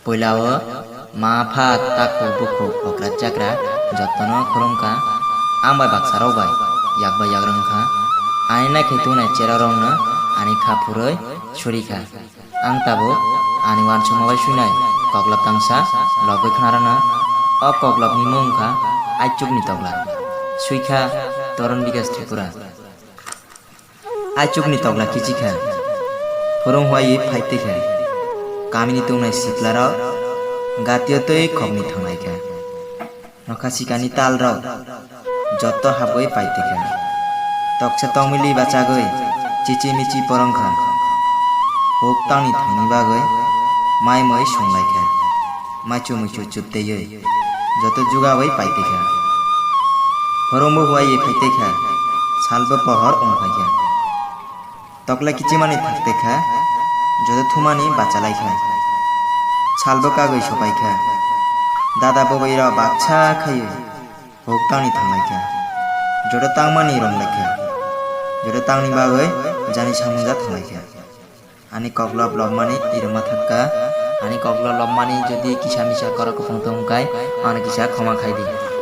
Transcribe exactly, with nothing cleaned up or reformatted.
Puila o ma pha takhuk bukhuk okra chakra jotono khulumkha, ang bai baksarok bai yak bai yak rwngkha, ani naikhe tongnai cherarokno ani kha phurwi surikha. Ang tabuk ani uansukma bai swinai koklop tangsa logwi khna rwno. O koklopni mung wngkha Aichukni Tokla, swikha Toron Bikash Tripura. Aichukni Tokla kichikha, phurung huaiwi phai tongkha. Kamini tongnai siklarok gatio twi khokni thanglaikha. Nokha sikani talrok jotto habwi pai tongkha. Toksa tongmili bachagwi chichi michi porongkha. Huk tangni thangni bagwi mai moi songlaikha. Maichu muichu chupteiwi joto jugawi pai tongkha. Phorongbo huaiwi phai tongkha, salbo pohor wng phaikha. Tokla kichimani thak tongkha, joto thumani bachalaikha. Salbo kagwi sopaikha. Dada bogwirok baksa khaiwi huk tangni thanglaikha. Joto tangmani romlaikha. Joto tangni bagwi jani samungja thanglaikha. Ani koklop lobmani irwma thakka. Ani koklop lobmani jodi kisa misa korok kwphang tongkha, ano kisa khoma khaidi.